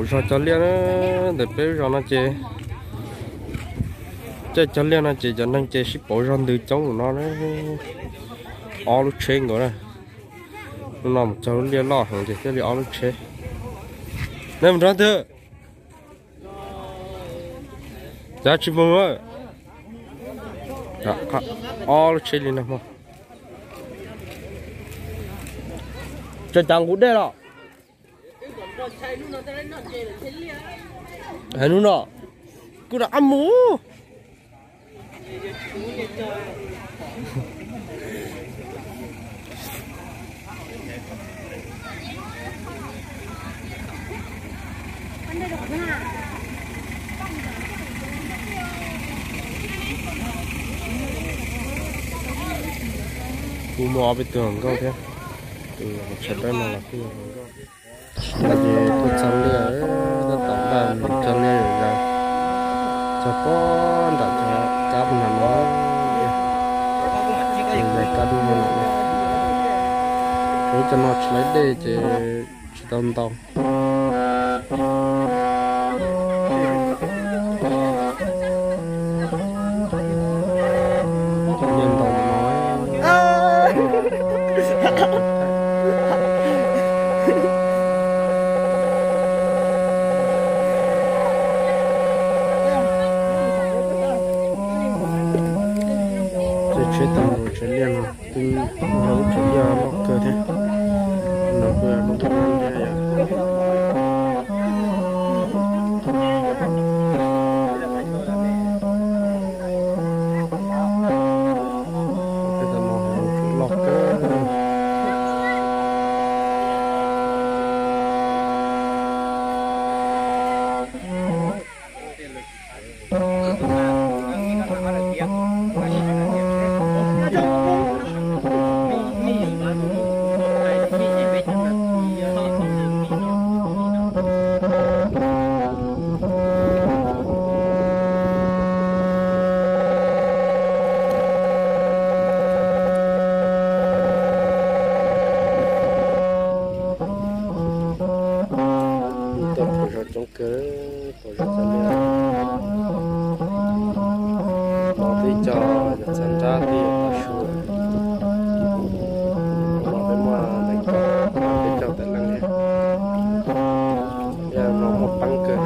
Pauv zog cog liaj na, ntawm peb lub zos no ces, caij cog liaj no ces cov neeg ces sib pauv zog ntws coob no na. Ob lub tsheb nkaus na. Hnub no mus cog lub liaj loj heev ces thiaj li ob lub tsheb. Nej mus nrog twg? Cov tsis mus. Ob lub tsheb li no. Tso cav nqus dej los. Hais hnub no kuv rov qab mus. Kuv muaj ob peb tug hluas nkauj thiab, tus tshav dawb no los kuj yog hluas nkauj. Ces tuaj txog liaj, tab tom npaj mus cog liaj yom, cog pob nram cov kab puag nram no, cog kab dub no. Tsuav cov no tsis laib dej ces tsis tau ntau. Liaj ntau no. Tsheb tau mus tsev liaj no twb muaj lub tsev liaj loj kawg thiab. No kuj yog lub npab liaj yom. Peb tau mus lub tsev loj kawg. Tuaj pauv zog coob kawg, pauv zog cog liaj. Los twb cog yog txhab nrab twb yog tav su, los peb muaj nees nkaum peb caug tawm leej thiab. Yog no muaj peeb kawg.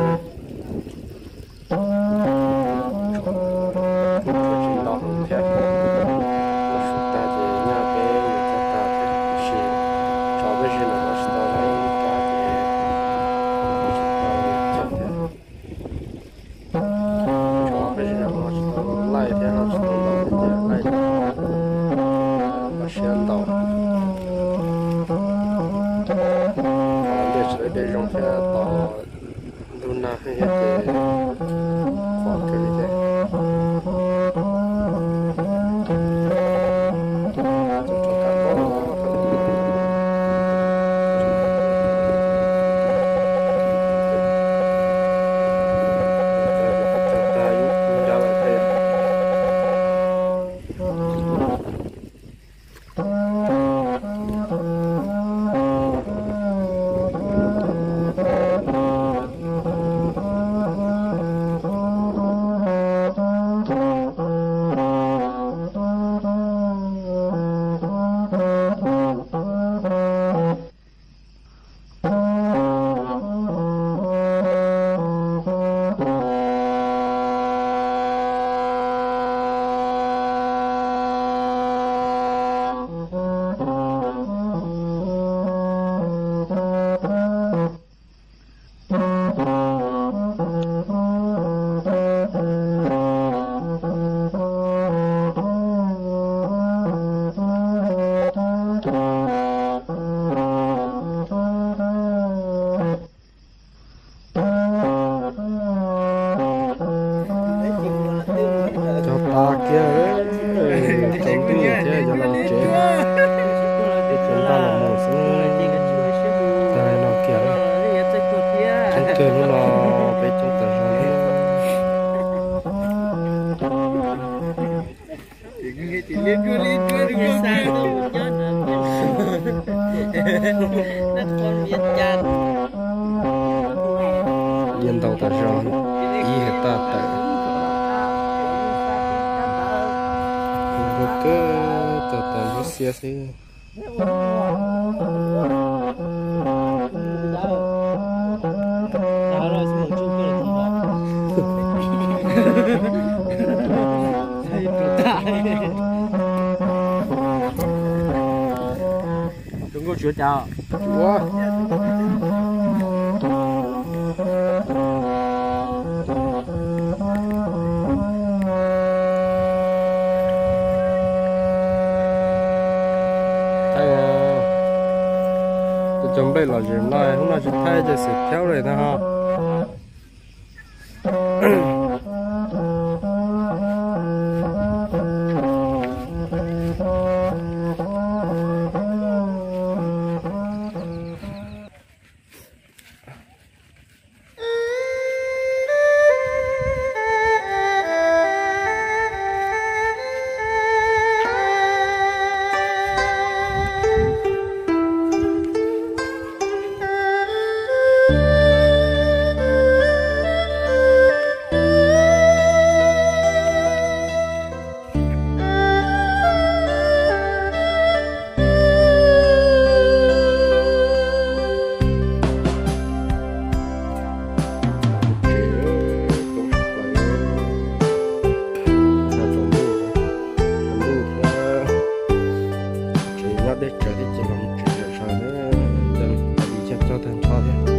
Tsis nto heev thiab, los su tag ces nyaj peb yuav cog tag thiab, tab sis tsov peb zig no tsis tau laij ib kab ces tsis tau cog thiab. Tsov peb zig no tsis tau laij thiab, tsis tau ntaus ces laij, los siab ntaus. Qhov liaj tsis laib dej zoo thiab tos ntug nag thiab ces qhuav kawg li thiab. Cog tas kiag, tsaus ntuj thiab yuav los tsev, peb cov npaj los mus xwb. Tag no kiag, tseeb kawg hnub no peb coob tas zog li. Ntaus tas zog ib hais tawm, npau kawg, txog tas lub xiab xwb. Zoo nkauj tsis ua cas. Ua, thaij, tus cov nplej los zem no, hnub no tsis thaij ces xwm thiab li na ho. Tsev nyob deb tsawv thiab ces los mus tsev tsawg tsawg, cov li cog tag nrho thiab.